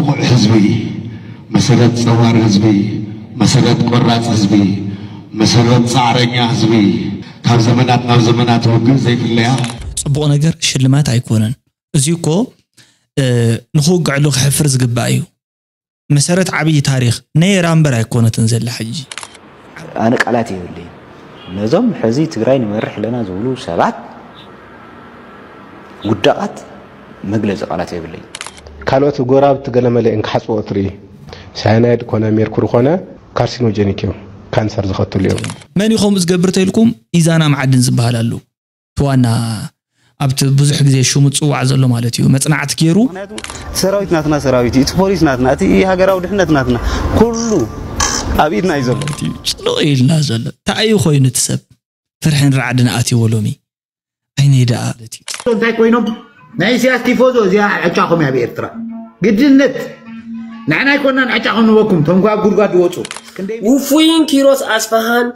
ብቑዕ ህዝቢ፣ መሰረት ጸዋር ህዝቢ፣ መሰረት ቆራጽ ህዝቢ፣ መሰረት ጻዕረኛ ህዝቢ፣ ካብ ዘመናት ናብ ዘመናት ውግእ ዘይፍለያ። ጽቡቕ ነገር ሽልማት ኣይኮነን። እዚ እኮ ንኽውግዐሉ ክሕፍር ዝግባእ እዩ። መሰረት ዓብዪ ታሪኽ ነይራ እምበር ኣይኮነትን ዘላ ሕጂ። ኣነ ቃላት የብለይን ነዞም ሕዚ ትግራይ ንመርሕ ኣለና ዝብሉ ሰባት ውዳቓት መግለፂ ቃላት የብለይን። ካልኦት ጎራብቲ ገለመለ እንክሓፅቦ እትርኢ ሳያናይድ ኮነ ሜርኩሪ ኮነ ካርሲኖጀኒክ እዮም፣ ካንሰር ዝኸትሉ እዮም። መን እዩ ከምኡ ዝገብር ተልኩም? ኢዛና መዓድን ዝበሃል ኣሉ። እቲ ዋና ኣብቲ ብዙሕ ግዜ ሽሙ ዝፅዋዕ ዘሎ ማለት እዩ። መፅናዕቲ ገይሩ ሰራዊት ናትና ሰራዊት እዩ፣ እቲ ፖሊስ ናትና፣ እቲ ሃገራዊ ድሕነት ናትና፣ ኩሉ ኣብ ኢድና እዩ ዘሎ። ፅልኦ ኢልና ዘሎ እንታይ እዩ ኮይኑ እቲ ሰብ ፍርሕን ራዕድን ኣትይዎ ሎሚ ዓይነይ ደኣ ማለት እዩ። እንታይ ኮይኖም ናይ ኢሳያስ ቲፎዞ እዚኣ ዕጫኹም እያ ብኤርትራ ግድነት ንሕና ኣይኮናን ዕጫኹም ንበኩም ቶም ኣብ ጉድጓድ ዝወፁ ክንደይ ውፉይን ኪሮስ ኣስፋሃን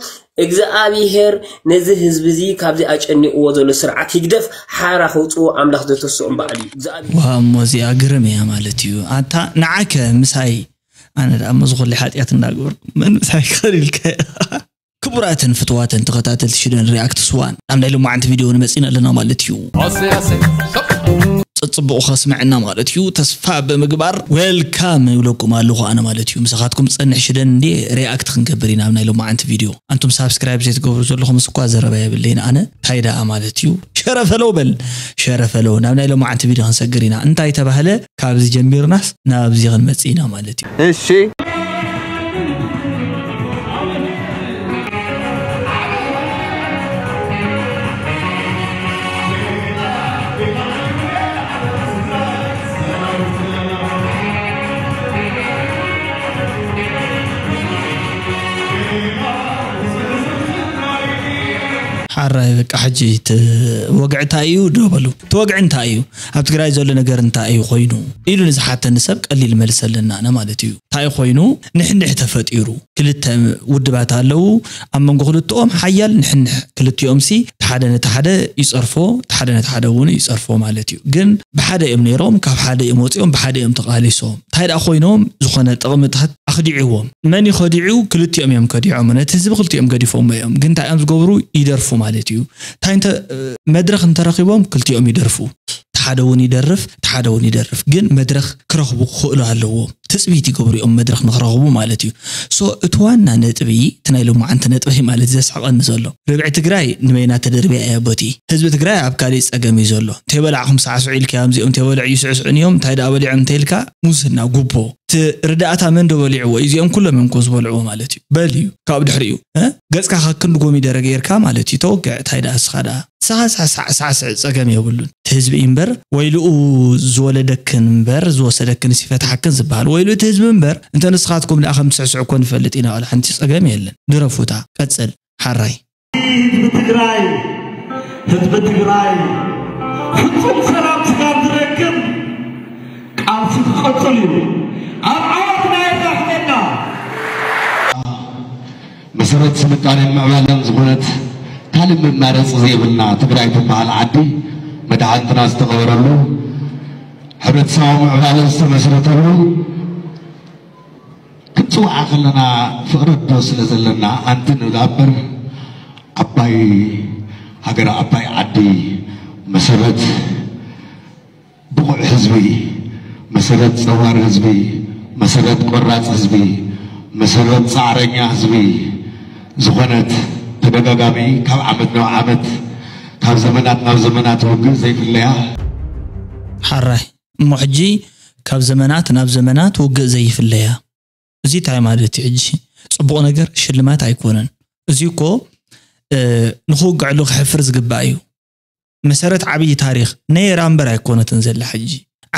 እግዚኣብሄር ነዚ ህዝቢ እዚ ካብዚ ኣጨኒቕዎ ዘሎ ስርዓት ህግደፍ ሓራ ከውፅዎ ኣምላኽ ዘተስኦም በዓል እዩ እግዚኣብሄር ዋ እሞ እዚኣ ግርም እያ ማለት እዩ። ኣታ ንዓከ ምሳይ ኣነ ደኣ እሞ ዝኾለ ሓጢኣት እንዳገበርኩ መን ምሳይ ክኸል ኢልካ ክቡራትን ፍትዋትን ተኸታተልቲ ሽደን ሪኣክት ስዋን ኣብ ናይ ሎማዓንቲ ቪድዮ ንመፂና ኣለና ማለት እዩ። ፅቡቕ ከስምዐና ማለት እዩ ተስፋ ብምግባር ዌልካም ይብለኩም ኣለኹ ኣነ ማለት እዩ። ምሳኻትኩም ዝፀንሕ ሽደን እንዲ ሪኣክት ክንገብር ኢና ኣብ ናይ ሎማዓንቲ ቪድዮ። ኣንቱም ሳብስክራይብ ዘይትገብሩ ዘለኹም እኳ ዘረባ የብለይን ኣነ እንታይ ደኣ ማለት እዩ። ሸረፈለው በል ሸረፈለው ናብ ናይ ሎማዓንቲ ቪድዮ ክንሰግር ኢና። እንታይ ተባህለ ካብዚ ጀሚርናስ ናብዚ ክንመፅእ ኢና ማለት እዩ። እሺ ሓራይ በቃ ሕጂ እቲ ወግዒ እንታይ እዩ ዶ በሉ እቲ ወግዒ እንታይ እዩ ኣብ ትግራይ ዘሎ ነገር እንታይ እዩ ኮይኑ ኢሉ ንዝሓተኒ ሰብ ቀሊል መልሲ ኣለና ኣነ ማለት እዩ እንታይ ኮይኑ ንሕንሕ ተፈጢሩ ክልተ ውድባት ኣለዉ ኣብ መንጎ ክልትኦም ሓያል ንሕንሕ ክልቲኦም ሲ ሓደ ነቲ ሓደ ይፀርፎ ሓደ ነቲ ሓደ እውን ይፀርፎ ማለት እዩ ግን ብሓደ እዮም ነይሮም ካብ ሓደ እዮም ወፂኦም ብሓደ እዮም ተቃሊሶም እንታይ ደኣ ኮይኖም ዝኾነ ጥቕምታት ኣኽዲዕዎም መን እዩ ከዲዑ ክልቲኦም እዮም ከዲዖም ነቲ ህዝቢ ክልቲኦም ገዲፎሞ እዮም ግን እንታይ እዮም ዝገብሩ ይደርፉ ማለት እዩ እንታይ እንተ መድረኽ እንተረኺቦም ክልቲኦም ይደርፉ እቲ ሓደ እውን ይደርፍ እቲ ሓደ እውን ይደርፍ ግን መድረኽ ክረኽቡ ክኽእሉ ኣለዎም ትፅቢት ይገብሩ እዮም መድረኽ ንክረኽቡ ማለት እዩ so እቲ ዋና ነጥቢ እቲ ናይ ሎማዓንቲ ነጥቢ ማለት ዘስሕቐኒ ዘሎ ርብዒ ትግራይ ንበይና ተደርብያ እያ ቦቲ ህዝቢ ትግራይ ኣብ ካሊእ ፀገም እዩ ዘሎ እንተይበላዕኹም ሳዕስዑ ኢልካዮም እዚኦም እንተይበልዑ ይስዕስዑን እዮም እንታይ ደኣ በሊዖም እንተይልካ ሙስና ጉቦ እቲ ርዳእታ መን ዶ በሊዕዎ እዚኦም ኩሎም እዮም እኮ ዝበልዕዎ ማለት እዩ በል እዩ ካብ ድሕሪኡ ገፅካ ከክንዲ ጎሚደረ ገይርካ ማለት እዩ ተወግዕ እንታይ ደኣ እስኻ ደኣ ንስኻ ሳዕሳዕስዕ ፀገም የብሉን እቲ ህዝቢ እዩ እምበር ወይልኡ ዝወለደክን እምበር ዝወሰደክን ሲፈትሓክን ዝበሃል ወይሉ እቲ ህዝቢ እምበር እንተ ንስኻትኩም ደኣ ከም ትስዕስዑ እኮ ንፈልጥ ኢና ዋላ ሓንቲ ፀገም የለን ድረፉታ ቀፅል ሓራይ ህዝቢ ትግራይ ህዝቢ ትግራይ ፍፁም ሰላም ስጋብ ዝረክብ ቃልሲ ክቐፅል እዩ ኣብ ዓወትና የራኽበና መሰረት ስልጣኔን ምዕባለን ዝኾነት ካልእ መማረፂ ዘይብልና ትግራይ ትበሃል ዓዲ መድሓንትና ዝተቐበረሉ ሕብረተሰባዊ ምዕባለ ዝተመስረተሉ ክንፅውዓ ከለና ፍቕሪ ዶ ስለ ዘለና ኣንቲ ንብላ እምበር ዓባይ ሃገር ዓባይ ዓዲ መሰረት ብቑዕ ህዝቢ መሰረት ፀዋር ህዝቢ መሰረት ቆራፅ ህዝቢ መሰረት ፃዕረኛ ህዝቢ ዝኾነት ተደጋጋሚ ካብ ዓመት ናብ ዓመት ካብ ዘመናት ናብ ዘመናት ውግእ ዘይፍለያ ሓራይ እሞ ሕጂ ካብ ዘመናት ናብ ዘመናት ውግእ ዘይፍለያ እዚ እንታይ ማለት እዩ ሕጂ ፅቡቕ ነገር ሽልማት ኣይኮነን እዚ እኮ ንክውግዐሉ ክሕፍር ዝግባእ እዩ መሰረት ዓብዪ ታሪኽ ነይራ እምበር ኣይኮነትን ዘላ ሕጂ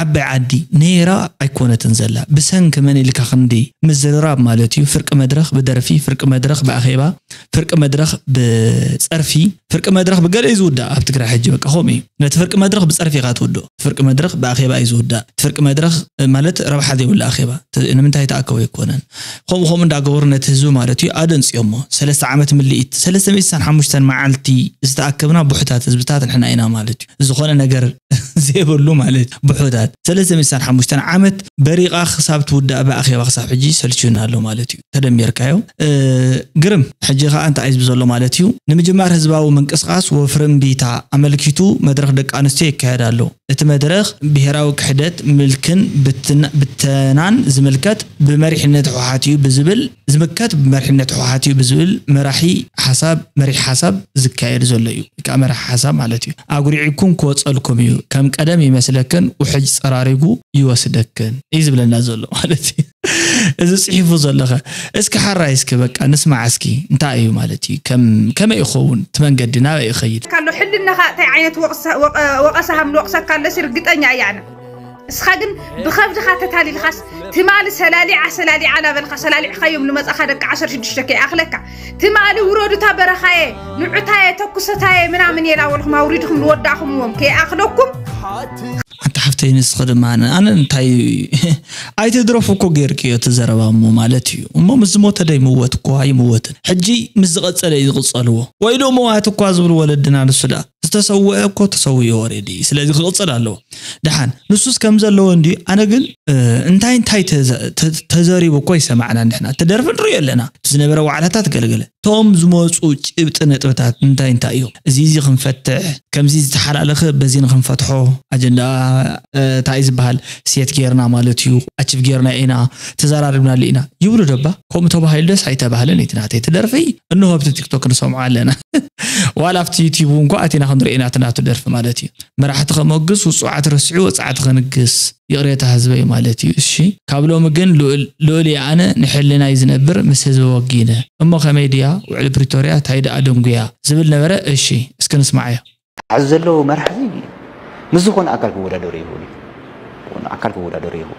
ዓባይ ዓዲ ነይራ ኣይኮነትን ዘላ ብሰንኪ መን ኢልካ ክንዲ ምዝርራብ ማለት እዩ ፍርቂ መድረኽ ብደርፊ ፍርቂ መድረኽ ብኣኼባ ፍርቂ መድረኽ ብፀርፊ ፍርቂ መድረኽ ብገለ እዩ ዝውዳእ ኣብ ትግራይ ሕጂ በቃ ከምኡ እዩ ነቲ ፍርቂ መድረኽ ብፀርፊ ኢኻ ትውድኦ ፍርቂ መድረኽ ብኣኼባ እዩ ዝውዳእ እቲ ፍርቂ መድረኽ ማለት ረብሓ ዘይብሉ ኣኼባ ንምንታይ ተኣከቡ ኣይኮነን ከምኡ ከምኡ እንዳገበሩ ነቲ ህዝቢ ማለት እዩ ኣደንፅዮሞ ሰለስተ ዓመት ምልኢት ሰለስተ ሚእቲ ሓሙሽተ መዓልቲ ዝተኣከብና ብሑታት ህዝብታት ንሕና ኢና ማለት እዩ ዝኾነ ነገር ዘይብሉ ማለት ብሑታት ሰለስተ ሚእቲ ሓሙሽተ ዓመት በሪቓ ክሳብ ትውዳእ ብኣኼባ ክሳብ ሕጂ ሰልችዩና ኣሎ ማለት እዩ። ተደሚርካዮ ግርም። ሕጂ ከዓ እንታይ እዩ ዘሎ ማለት እዩ? ንምጅማር ህዝባዊ ምንቅስቃስ ወፍሪ እምቢታ ኣመልኪቱ መድረኽ ደቂ ኣንስትዮ ይካየድ ኣሎ። እቲ መድረኽ ብሄራዊ ክሕደት፣ ምልክን ብተናን ዝምልከት ብመሪሕነት ህወሓት እዩ ብዝብል ዝምከት ብመሪሕነት ህወሓት እዩ ብዝብል መራሒ ሓሳብ መሪሕ ሓሳብ ዝካየድ ዘሎ እዩ። ከዓ መራሒ ሓሳብ ማለት እዩ። ኣጉሪዕኩም ክወፀልኩም እዩ። ከም ቀደም ይመስለክን ውሕጅ ፀራሪጉ ይወስደክን እዩ ዝብለና ዘሎ ማለት እዩ። እዚ ፅሒፉ ዘለኸ እስኪ ሓራይ እስኪ በቃ ንስማዕ እስኪ እንታይ እዩ ማለት እዩ? ከመይ ይኸውን እቲ መንገዲ ናበይ ይኸይድ? ካሎ ሕልናኻ እንታይ ዓይነት ወቐሳ ሃም ንወቕሰካ ኣለሲ ርግጠኛ እያ ኣነ። እስኻ ግን ብኸብድኻ ተታሊልኻስ ትማሊ ሰላሊዓ ሰላሊዓ ናበልካ ሰላሊዕኻዮም ንመጻኻ ደቂ ዓሰርተ ሽዱሽተ ከይኣኽለካ ትማሊ ውረዱታ በረኻየ ንዑታየ ተኩሰታየ ምናምን የላ ወልኹም ኣውሪድኹም ንወዳእኹምዎም ከይኣኽለኩም ኣንታ ሓፍተይ ንስኺ ድማ ኣነ እንታይ ኣይትድረፉ እኮ ገይርክዮ እቲ ዘረባ እሞ ማለት እዩ እሞ ምስ ዝሞተ ዶ ይምወት እኮ ኣይምወትን ሕጂ ምስ ዝቐጸለ እዩ ዝቕጸልዎ ወይ ዶ መዋት እኳ ዝብሉ ወለድና ንሱ ደኣ ዝተሰወአ እኮ ተሰዊኡ ኦሬዲ ስለዚ ክቕጽል ኣለዎ ደሓን ንሱስ ከም ዘለዎ እንዲ ኣነ ግን እንታይ እንታይ ተዘሪቡ እኮ ይሰማዕና ንሕና ተደርፊ ንሪኦ ኣለና ዝነበረ ዋዕላታት ገለገለ እቶም ዝመፁ ጭብጢ ነጥብታት እንታይ እንታይ እዮም እዚ እዚ ክንፈትሕ ከምዚ ዝተሓላለኸ በዚ ንክንፈትሖ ኣጀንዳ እንታይ ዝበሃል ሴት ጌርና ማለት እዩ ኣችብ ጌርና ኢና ተዘራርብናሉ ኢና ይብሉ ደባ ከምኡ ተባሂሉ ደስ ኣይተባህለን እቲ ናተይ ትደርፊ እንሆ ኣብቲ ቲክቶክ ንሰምዖ ኣለና ዋላ ኣብቲ ዩቲብ እንኳ ኣቲና ክንርኢ ኢና እቲ ናቱ ደርፊ ማለት እዩ መራሕቲ ከመግስ ውፁዓት ረስዑ ወፃዕቲ ከንግስ ይቕሬታ ህዝበይ ማለት እዩ እሺ ካብ ሎሚ ግን ልኡል እየ ኣነ ንሕልናይ ዝነብር ምስ ህዝቢ ወጊነ እሞ ከመይ ድያ ውዕሊ ፕሪቶርያ ታይ ደኣ ደንጉያ ዝብል ነበረ እሺ እስኪ ንስማዓዮ ኣብዚ ዘለዉ መራሕቲ ምስ ዝኾነ ኣካል ክወዳደሩ ይኽእሉ ኣካል ክወዳደሩ ይኽእሉ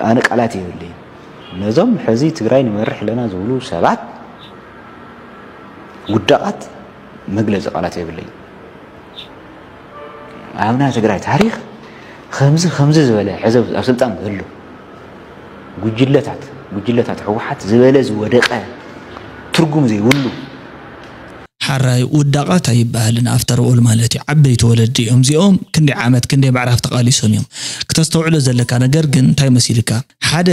ኣነ ቃላት የብለይ ነዞም ሕዚ ትግራይ ንመርሕ ኣለና ዝብሉ ሰባት ውዳቓት መግለፂ ቃላት የብለይ ኣብ ናይ ትግራይ ታሪክ ከምዚ ከምዚ ዝበለ ሕዚ ኣብ ስልጣን ዘሎ ጉጅለታት ጉጅለታት ህወሓት ዝበለ ዝወደቀ ትርጉም ዘይብሉ ሓራይ ውዳቓት ኣይበሃልን ኣፍተር ኦል ማለት እዩ ዓበይቲ ወለዲ እዮም እዚኦም ክንደይ ዓመት ክንደይ ምዕራፍ ተቓሊሶም እዮም ክተስተውዕሎ ዘለካ ነገር ግን እንታይ መሲልካ ሓደ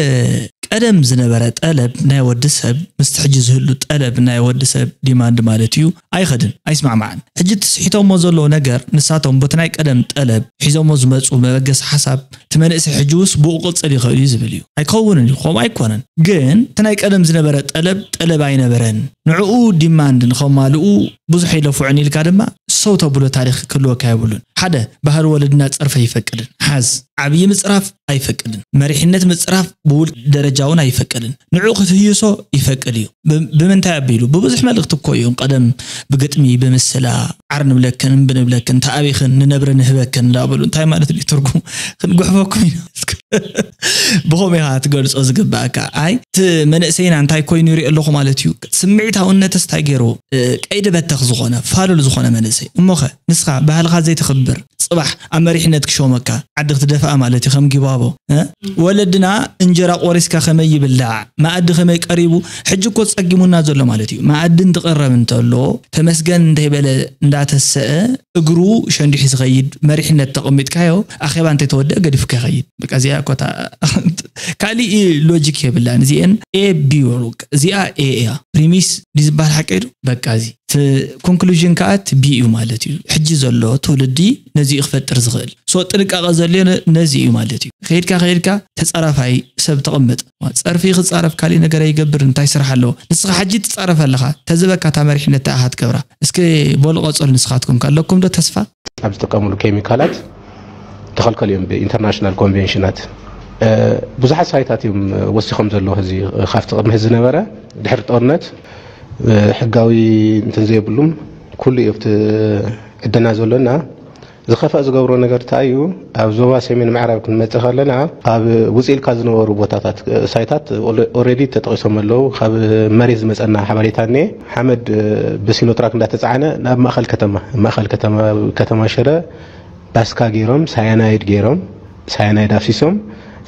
ቀደም ዝነበረ ጠለብ ናይ ወዲ ሰብ ምስቲ ሕጂ ዝህሉ ጠለብ ናይ ወዲ ሰብ ዲማንድ ማለት እዩ ኣይኸድን ኣይስማዕማዕን ሕጂ ትስሒቶሞ ዘለዉ ነገር ንሳቶም ቦቲ ናይ ቀደም ጠለብ ሒዞሞ ዝመፁ መበገሲ ሓሳብ እቲ መንእሰይ ሕጂ ውስ ብኡ ቅፅል ይኽእል እዩ ዝብል እዩ ኣይከውንን እዩ ከምኡ ኣይኮነን ግን እቲ ናይ ቀደም ዝነበረ ጠለብ ጠለብ ኣይነበረን ንዕኡ ዲማንድ ንኸማልኡ ብዙሕ ይለፍዑን ኢልካ ድማ ሰው ተብሎ ታሪክ ክህልወካ የብሉን ሓደ ባህሊ ወለድና ፀርፈ ይፈቅድን ሓዝ ዓብዪ ምፅራፍ ኣይፈቅድን መሪሕነት ምፅራፍ ብውል ደረጃ እውን ኣይፈቅድን ንዑ ክትህይሶ ይፈቅድ እዩ ብምንታይ ኣቢሉ ብብዙሕ መልእክቲ እኮ እዩ ቀደም ብግጥሚ ብምስላ ዓር ንብለክን እምቢ ንብለክን ተኣቢኽን ንነብሪ ንህበክን እንዳበሉ እንታይ ማለት እዩ ትርጉሙ ክንጉሕፈኩም ኢና ብኸመይ ኢኻ ትገልጾ ዝግባእካ ኣይ እቲ መንእሰይና እንታይ ኮይኑ ይሪኦ ኣለኹ ማለት እዩ ስምዒታውነትስ እንታይ ገይርዎ ቀይዲ በተኽ ዝኾነ ፋሉል ዝኾነ መንእሰይ እሞኸ ንስኻ ባህልኻ ዘይተኽብር ጽባሕ ኣብ መሪሕነት ክሾመካ ዓዲ ክትደፍኣ ማለት እዩ ከም ጊባቦ ወለድና እንጀራ ቆሪስካ ከመይ ይብላዕ መኣዲ ከመይ ቀሪቡ ሕጂ እኮ ጸጊሙና ዘሎ ማለት እዩ መኣዲ እንትቐረብ እንተሎ ተመስገን እንተይበለ እንዳተሰአ እግሩ ሸንዲሑ ዝኸይድ መሪሕነት ተቐሚጥካዮ ኣኼባ እንተይተወደአ ገዲፉካ ይኸይድ በቃ እዚኣ ኮታ ካሊእ ሎጂክ የብላን እዚአን ኤ ቢ እዚኣ ኤ እያ ፕሪሚስ ድዩ ዝበሃል ሓቂ ዶ በቃ እዚ ኮንክሉዥን ከዓ እቲ ቢ እዩ ማለት እዩ ሕጂ ዘሎ ትውልዲ ነዚ እዩ ክፈጥር ዝኽእል ሶ ጥንቃቐ ዘልዮ ነዚ እዩ ማለት እዩ ከይድካ ከይድካ ተፃራፋይ ሰብ ተቐምጥ ፀርፊ ክፃረፍ ካሊእ ነገር ኣይገብር እንታይ ስራሕ ኣለዎ ንስኻ ሕጂ ትፃረፍ ኣለኻ ተዝበካ እታ መሪሕነት ተኣኻ ትገብራ እስኪ በሉ ቀፀሉ ንስኻትኩም ከለኩም ዶ ተስፋ ኣብ ዝጥቀምሉ ኬሚካላት ተኸልከሉ እዮም ብኢንተርናሽናል ኮንቬንሽናት ብዙሓት ሳይታት እዮም ወሲኾም ዘሎ እዚ ካብቲ ቅድሚ ዝነበረ ድሕሪ ጦርነት ሕጋዊ እንትን ዘይብሉም ኩሉ እዩ ኣብቲ ዕደና ዘሎና ዝኸፍእ ዝገብሮ ነገር እንታይ እዩ ኣብ ዞባ ሰሜን ምዕራብ ክንመፅእ ከለና ኣብ ውፅእ ኢልካ ዝነበሩ ቦታታት ሳይታት already ተጠቂሶም ኣለዉ ካብ መሬት ዝመፀና ሓበሬታ እኒኤ ሓመድ ብሲኖትራክ እንዳተፃዕነ ናብ ማእኸል ከተማ ማእኸል ከተማ ከተማ ሽረ ባስካ ገይሮም ሳያናይድ ገይሮም ሳያናይድ ኣፍሲሶም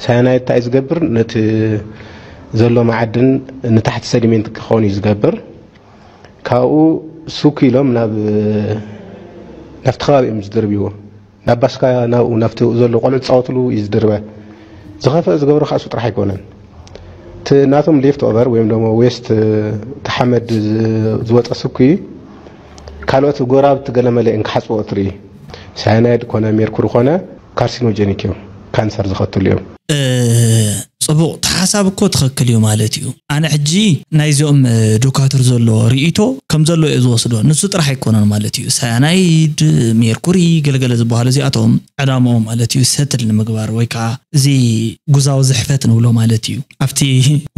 ሳያናይድ እንታይ ዝገብር ነቲ ዘሎ መዓድን ንታሕቲ ሰዲሜንት ክኸውን እዩ ዝገብር ካብኡ ሱክ ኢሎም ናብ ናብቲ ከባቢ እዮም ዝድርብዎ። ናብ ባስካ ናብኡ ናብቲ ዘሎ ቆልዑ ዝፃወትሉ እዩ ዝድርበ። ዝኸፍአ ዝገብሮ ከዓ እሱ ጥራሕ ኣይኮነን። እቲ ናቶም ሌፍት ኦቨር ወይም ደሞ ዌስት እቲ ሓመድ ዝወፀ ስኩ ካልኦት ጎራብቲ ገለመለ እዮም ክሓፅዎ እትርኢ። ሳያናይድ ኮነ ሜርኩሪ ኮነ ካርሲኖጀኒክ እዮም፣ ካንሰር ዝኸትሉ እዮም። ጽቡቕ እቲ ሓሳብ እኮ ትኽክል እዩ ማለት እዩ። ኣነ ሕጂ ናይዚኦም ዶካትር ዘሎ ርእይቶ ከም ዘሎ እየ ዝወስዶ። ንሱ ጥራሕ ኣይኮነን ማለት እዩ። ሳያናይድ፣ ሜርኩሪ፣ ገለገለ ዝበሃሉ እዚኣቶም ዕላምኦም ማለት እዩ ሰትል ንምግባር ወይ ከዓ እዚ ጉዛዊ ዝሕፈት ንብሎ ማለት እዩ። ኣብቲ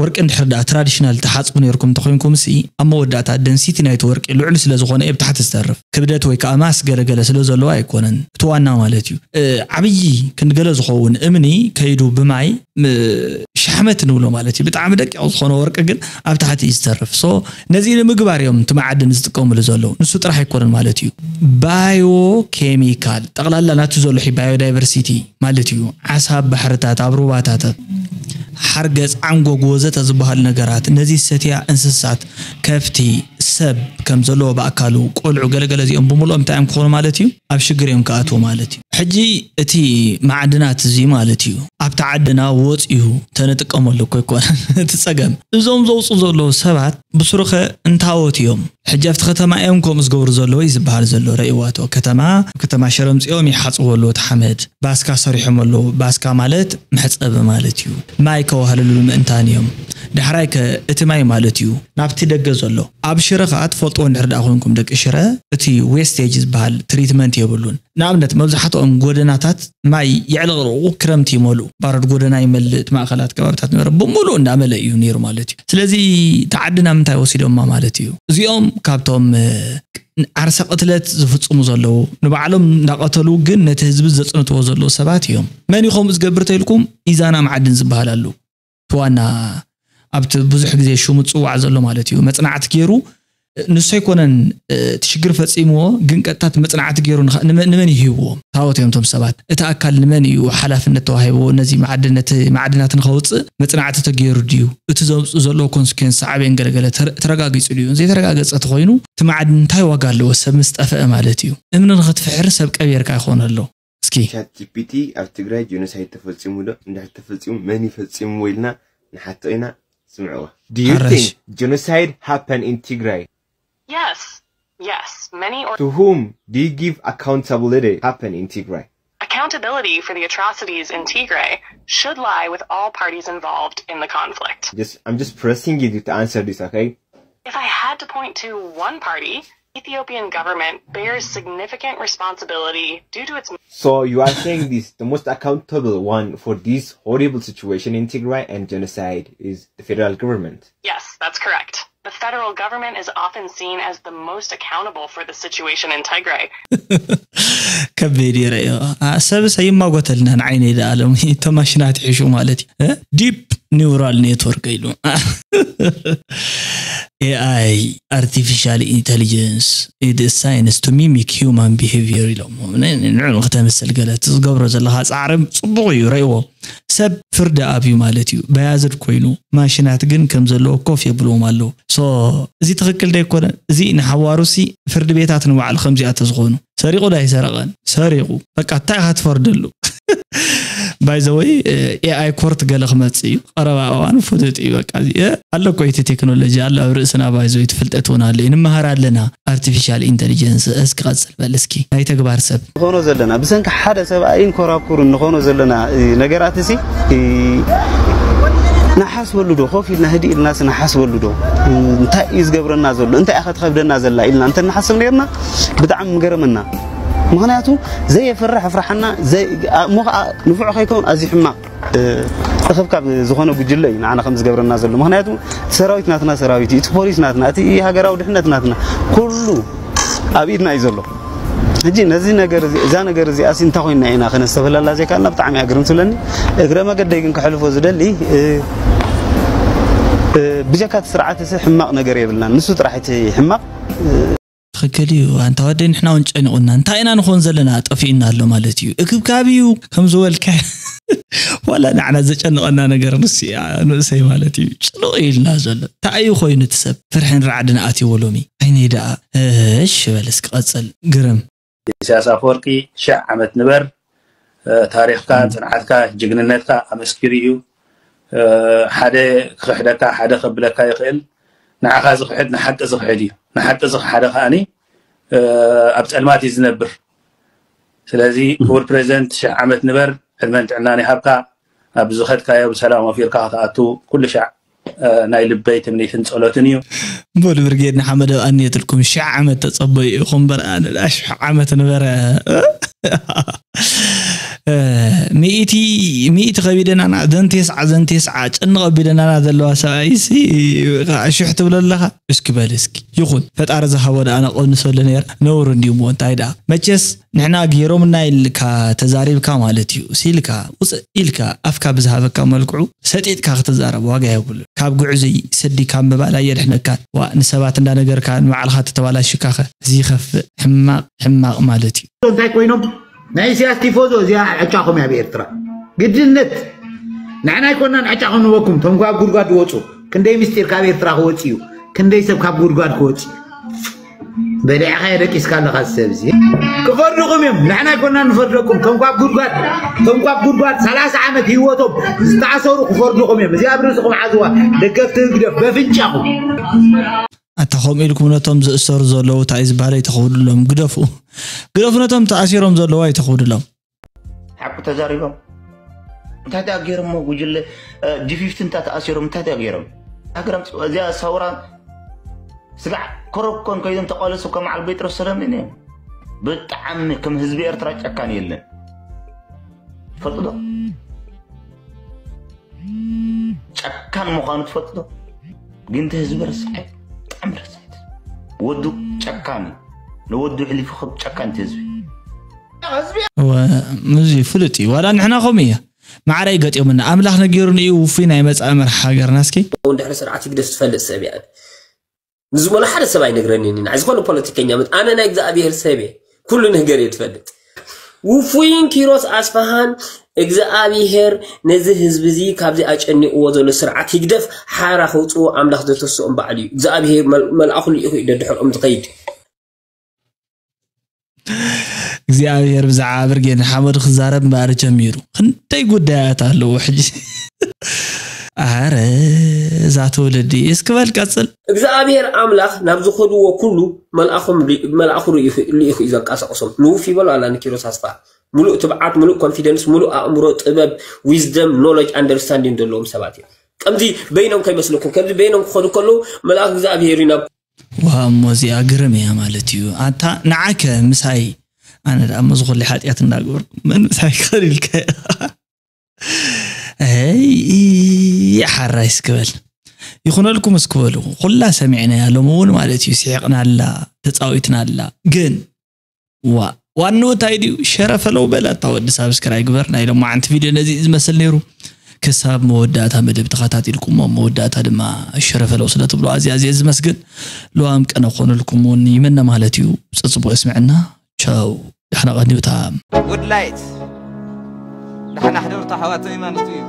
ወርቂ እንድሕር ደኣ ትራዲሽናል ትሓፅቡ ነርኩም እንተኮይንኩም ሲ ኣብ መወዳእታ ደንሲቲ ናይቲ ወርቂ ልዑል ስለ ዝኾነ እየ ብታሕቲ ዝተርፍ። ክብደት ወይ ከዓ ማስ ገለገለ ስለ ዘለዎ ኣይኮነን እቲ ዋና ማለት እዩ። ዓብዪ ክንድገለ ዝኸውን እምኒ ከይዱ ብማይ ሻሕመት ንብሎ ማለት እዩ። ብጣዕሚ ደቂቕ ዝኾነ ወርቂ ግን ኣብ ታሕቲ እዩ ዝተርፍ። ሶ ነዚ ንምግባር እዮም እቲ መዓድን ዝጥቀምሉ ዘለዉ። ንሱ ጥራሕ ኣይኮነን ማለት እዩ። ባዮ ኬሚካል ጠቕላላ ናቱ ዘሎ ባዮዳይቨርሲቲ ማለት እዩ። ዓሳ ኣብ ባሕርታት፣ ኣብ ሩባታት፣ ሓርገፅ፣ ዓንጎግ ወዘተ ዝበሃሉ ነገራት፣ ነዚ ሰትያ እንስሳት፣ ከፍቲ፣ ሰብ ከም ዘለዎ ብኣካሉ፣ ቆልዑ፣ ገለገለ እዚኦም ብምልኦም እንታይ እዮም ክኾኑ ማለት እዩ? ኣብ ሽግር እዮም ክኣትዉ ማለት እዩ። ሕጂ እቲ መዓድናት እዚ ማለት እዩ ኣብቲ ዓድና ወፂኡ ተንጥቀመሉ እኮ ይኮነን እቲ ፀገም። እዞም ዘውፁ ዘለዉ ሰባት ብስሩኸ እንታወት እዮም? ሕጂ ኣብቲ ከተማ እዮም ከምኡ ዝገብሩ ዘለዉ እዩ ዝበሃል ዘሎ። ረእዋቶ ከተማ ኣብ ከተማ ሽረ ምፅኦም ይሓፅቡ ኣለዉ እቲ ሓመድ። ባስካ ሰሪሖም ኣለዉ። ባስካ ማለት መሕፀቢ ማለት እዩ። ማይ ከዋህልሉ ምእንታን እዮም። ዳሕራይ ከ እቲ ማይ ማለት እዩ ናብቲ ደገ ዘሎ ኣብ ሽረ ከዓ ትፈልጥዎ እንድሕር ደኣ ኮንኩም ደቂ ሽረ እቲ ዌስቴጅ ዝበሃል ትሪትመንት የብሉን። ንኣብነት መብዛሕትኦም ጎደናታት ማይ የዕለቕልቑ ክረምቲ ይመልኡ ባረድ ጎደና ይመልእ እቲ ማእኸላት ከባብታት ነበረ ብምሉእ እንዳመለ እዩ ነይሩ ማለት እዩ። ስለዚ ተዓድና ምንታይ ወሲዶማ ማለት እዩ? እዚኦም ካብቶም ዓርሰ ቅትለት ዝፍፅሙ ዘለዉ ንባዕሎም እንዳቐተሉ ግን ነቲ ህዝቢ ዘፅንትዎ ዘለዉ ሰባት እዮም። መን እዩ ከምኡ ዝገብር ተኢልኩም? ኢዛና መዓድን ዝበሃል ኣሉ። እቲ ዋና ኣብቲ ብዙሕ ግዜ ሽሙ ዝፅዋዕ ዘሎ ማለት እዩ መፅናዕቲ ገይሩ ንሱ ኣይኮነን እቲ ሽግር ፈፂምዎ ግን ቀጥታ እቲ መፅናዕቲ ገይሩ ንመን እዩ ሂብዎ? ታወት እዮም እቶም ሰባት። እቲ ኣካል ንመን እዩ ሓላፍነት ተዋሂብዎ ነዚ መዓድን ነቲ መዓድናት ንኸውፅእ መፅናዕቲ ተገይሩ ድዩ? እቲ ዘውፅእ ዘለዎ ኮንስኩንስ ዓብየን ገለገለ ተረጋጊፁ ድዩ? ዘይተረጋገፀ ተኮይኑ እቲ መዓድን እንታይ ዋጋ ኣለዎ ሰብ ምስ ጠፍአ ማለት እዩ። እምኒ ንኽትፍሕር ሰብ ቀቢርካ ይኾን ኣሎ። እስኪ ቻት ጂፒቲ ኣብ ትግራይ ጀኖሳይድ ተፈፂሙ ዶ? እንድሕር ተፈፂሙ መን እዩ ፈፂምዎ ኢልና ንሓቶ ኢና። ስምዕዋ። Do you think genocide happened in Tigray? Yes. Yes. Many or To whom do you give accountability happened in Tigray? Accountability for the atrocities in Tigray should lie with all parties involved in the conflict. Just I'm just pressing you to answer this, okay? If I had to point to one party, Ethiopian government bears significant responsibility due to its So you are saying this the most accountable one for this horrible situation in Tigray and genocide is the federal government. Yes, that's correct. The federal government is often seen as the most accountable for the situation in Tigray. ከቢድ ይረዮ ሰብስ ኣይማጎተልና ንዓይነይ ደኣሎም ተማሽናት ይሕሹ ማለት እዩ። ዲፕ ኒውራል ኔትወርክ ኢሉ AI artificial intelligence is science to mimic human behavior ኢሎም ንዕኡ ክተምስል ገለ እቲ ዝገብሮ ዘለካ ፃዕሪ ፅቡቅ እዩ ረእዎ ሰብ ፍርዲ ኣብዩ ማለት እዩ በያዝድ ኮይኑ ማሽናት ግን ከም ዘለዎ ኮፍ የብልዎም ኣለዉ so እዚ ትክክል ዶ ኣይኮነ እዚ ንሓዋሩሲ ፍርዲ ቤታት ንባዕሉ ከምዚኣ ተዝኮኑ ሰሪቁ ዶ ኣይሰረቀን ሰሪቁ በቃ እንታይ ኢካ ትፈርደሉ ባይዘወይ ኤኣይ ኮርት ገለ ክመፅእ እዩ ቀረባ እዋን ፍሉጥ እዩ በቃ ኣሎ እኮ እቲ ቴክኖሎጂ ኣሎ ኣብ ርእስና ባይዘወይ ትፍልጠት እውን ኣሎ እዩ ንምሃር ኣለና ኣርቲፊሻል ኢንቴሊጀንስ እስኪ ቀፅል በል እስኪ ናይ ተግባር ሰብ ንኾኖ ዘለና ብሰንኪ ሓደ ሰብኣይን ኮራኩሩን ንኾኖ ዘለና ነገራት እሲ ንሓስበሉ ዶ ኮፍ ኢልና ህዲ ኢልና ንሓስበሉ ዶ እንታይ እዩ ዝገብረና ዘሎ እንታይ ኢኻ ትኸብደና ዘላ ኢልና እንተ ንሓስብ ነርና ብጣዕሚ ምገረመና ምክንያቱ ዘየፍርሕ ኣፍርሓና እሞ ከዓ ንፉዕ ከይከውን ኣዝዩ ሕማቕ እኽብካብ ዝኾነ ጉጅለ እዩ ንዓና ከም ዝገብረና ዘሎ ምክንያቱ ሰራዊት ናትና ሰራዊት እዩ እቲ ፖሊስ ናትና እቲ ሃገራዊ ድሕነት ናትና ኩሉ ኣብ ኢድና እዩ ዘሎ ሕጂ ነዚ ነገር እዚ እዛ ነገር እዚኣ ሲ እንታይ ኮይና ኢና ከነስተብህለላ ዘይካልና ብጣዕሚ ኣግርም ትብለኒ እግረ መገደይ ግን ክሕልፎ ዝደሊ ብጀካ እቲ ስርዓት እዚ ሕማቕ ነገር የብልናን ንሱ ጥራሕ እቲ ሕማቕ ትኽክል እዩ ኣንታ ወደይ ንሕና እውን ጨኒቑና እንታይ ኢና ንኾን ዘለና ጠፊኡና ኣሎ ማለት እዩ እክብካብ እዩ ከም ዝበልካ ዋላ ንዓና ዘጨንቐና ነገር ንስያ ንእሰይ ማለት እዩ ጭንቕ ኢልና ዘሎ እንታይ እዩ ኮይኑ እቲ ሰብ ፍርሕን ራዕድን ኣትይዎ ሎሚ ዓይነይ ደኣ እሽ በል እስኪ ቀፅል ግርም ኢሳያስ ኣፈወርቂ ሽሕ ዓመት ንበር። ታሪኽካ፣ ጽንዓትካ፣ ጅግንነትካ ኣመስኪሩ እዩ። ሓደ ክኽሕደካ፣ ሓደ ከብለካ ይኽእል። ንዓኻ ዝኽሕድ ንሓቂ ዝኽሕድ እዩ። ንሓቂ ዝኽሓደ ከኣኒ ኣብ ጸልማት እዩ ዝነብር። ስለዚ ክቡር ፕሬዚደንት ሽሕ ዓመት ንበር፣ ዕድመን ጥዕናን ይሃብካ። ኣብ ዝኸድካዮ ብሰላም ወፊርካ ክትኣቱ ኩሉ ሻዕ ናይ ልበይ ትምኒትን ጸሎትን እዩ። በሉ ብርጌድ ንሓመድ ኣብ ኣንየትልኩም ሽሕ ዓመት ተጸበዩ ኢኹም። በርኣን ሽሕ ዓመት ንበረ። ሚእቲ ሚእቲ ከቢደናና ዘንቴስዓ ዘንቴስዓ ጨንቕ ኣቢደናና ዘለዋ ሰብኣይሲ ሽሕ ትብሎ ኣለኻ። እስኪ በል እስኪ ይኹን ፈጣሪ ዝሃቦ ደኣ ነቐንሰሉ ነይር ነውሩ እንዲሞ እንታይ ደኣ መቸስ ንሕና ገይሮምና ኢልካ ተዛሪብካ ማለት እዩ። ሲልካ ውፅእ ኢልካ ኣፍካ ብዝሃበካ መልክዑ ሰጢጥካ ክትዛረብ ዋጋ የብሉ። ካብ ጉዕዙይ ሰዲ ካብ ምባል ኣየድሕነካን። ዋ ንሰባት እንዳነገርካ ንባዕልካ ተተባላሽካኸ እዚ ይኸፍእ ሕማቕ ሕማቕ ማለት እዩ። እንታይ ኮይኖም ናይ ኢሳያስ ቲፎዞ እዚኣ ዕጫኹም እያ ብኤርትራ ግድነት ንሕና ኣይኮናን ዕጫኹም ንበኩም ቶም ካብ ጉድጓድ ዝወፁ ክንደይ ምስጢር ካብ ኤርትራ ክወፅ እዩ ክንደይ ሰብ ካብ ጉድጓድ ክወፅ እዩ በሊዕኻ የደቂስካ ኣለኻ ሰብ እዚ ክፈርድኹም እዮም ንሕና ኣይኮናን ንፈርደኩም ቶም ካብ ጉድጓድ ቶም ካብ ጉድጓድ ሰላሳ ዓመት ህይወቶም ዝተኣሰሩ ክፈርድኹም እዮም እዚኣ ኣብ ርእስኹም ዓዝዋ ደገፍቲ ህግደፍ በፍንጫኹም ኣታ ከምኡ ኢልኩም ነቶም ዝእሰሩ ዘለዉ እንታይ እዩ ዝበሃል ኣይተኸብዱሎም ግደፉ ግደፉ ነቶም ተኣሲሮም ዘለዉ ኣይተኸብዱሎም ሓቁ ተዛሪቦም እንታይ ዳ ገይሮም ጉጅለ ጂፊፍቲ እንታ ተኣሲሮም እንታይ ዳ ገይሮም ሃገሮም እዚኣ ሰውራ ስጋዕ ኮረኮን ኮይዞም ተቃለሱ ከም ዓል ጴጥሮስ ሰለምን እዮም ብጣዕሚ ከም ህዝቢ ኤርትራ ጨካን የለን ትፈልጡ ዶ ጨካን ምዃኑ ትፈልጡ ዶ ግን እቲ ህዝቢ ረስሐ ብጣዕሚ ረስሐ ወዱ ጨካን እዩ ንወዱ ሕሊፉ ክብ ጨካን እቲ ህዝቢ እዚ ፍሉጥ እዩ ዋላ ንሕና ከምኡ እያ ማዕረ ይገጢሙና ኣምላኽ ነጊሩኒ እዩ ውፉይ ናይ መጻኢ መርሓ ሃገርና እስኪ ድሕሪ ስርዓት ህግደፍ ዝፈልጥ ሰብ እየ ንዝበሎ ሓደ ሰብ ኣይነግረንን ኢና ዝኾነ ፖለቲከኛ መት ኣነ ናይ እግዚኣብሄር ሰብ እየ ኩሉ ነገር እየ ትፈልጥ ውፉይን ኪሮስ ኣስፋሃን እግዚኣብሄር ነዚ ህዝቢ እዚ ካብዚ ኣጨኒቕዎ ዘሎ ስርዓት ህግደፍ ሓራ ከውፅዎ ኣምላኽ ዘተስኦም በዓል እዩ እግዚኣብሄር መልኣኹ ልኢኹ እዩ ደድሕሮም ዝኸይድ እግዚኣብሔር ብዛዕባ ብርጌድ ንሓመዱ ክዛረብ እምበኣር ጀሚሩ ክንደይ ጉዳያት ኣለዎ ሕጂ ኣረ እዛ ትውልዲ እስኪ በል ቀጽል እግዚኣብሔር ኣምላኽ ናብ ዝኸድዎ ኩሉ መልኣኹ ልኢኹ እዩ ዘንቀሳቕሶም ንውፍ ይበሉ ኣላ ንኪሮስ ኣስፋ ሙሉእ ትብዓት ሙሉእ ኮንፊደንስ ሙሉእ ኣእምሮ ጥበብ wisdom knowledge understanding ዘለዎም ሰባት እዮም ከምዚ በይኖም ከይመስለኩም ከምዚ በይኖም ክኸዱ ከለዉ መልኣኽ እግዚኣብሔር እዩ ናብ ዋእ እሞ እዚኣ ግርም እያ ማለት እዩ ኣታ ንዓከ ምሳይ ኣነ ደኣ እሞ ዝኹሉ ሓጢኣት እንዳገበርኩ መን ምሳይ ክኸድ ኢልካያ ይ ሓራይ እስክበል ይኹነልኩም እስክበሉ ኩላ ሰሚዕናያ ሎም እውን ማለት እዩ ስሒቕናላ ተፃዊትናላ ግን ዋ ዋንኡ እንታይ ድዩ ሸረፈለው በል ኣታ ወዲ ሳብስክራይ ግበር ናይ ሎማዓንቲ ቪድዮ ነዚ እዩ ዝመስል ነይሩ ክሳብ መወዳእታ መደብ ተኸታቲልኩሞ መወዳእታ ድማ ሸረፈለው ስለ ትብሉ ኣዝየ ኣዝየ ዝመስግን ለዋም ቀነ ኮኑልኩም እውን ይምነ ማለት እዩ ፀፅቡቅ የስምዐና ቻው ዳሕና ቀኒውታ ጉድላይት ዳሕና ሕደሩታ ኣሕዋተይ ማለት እዩ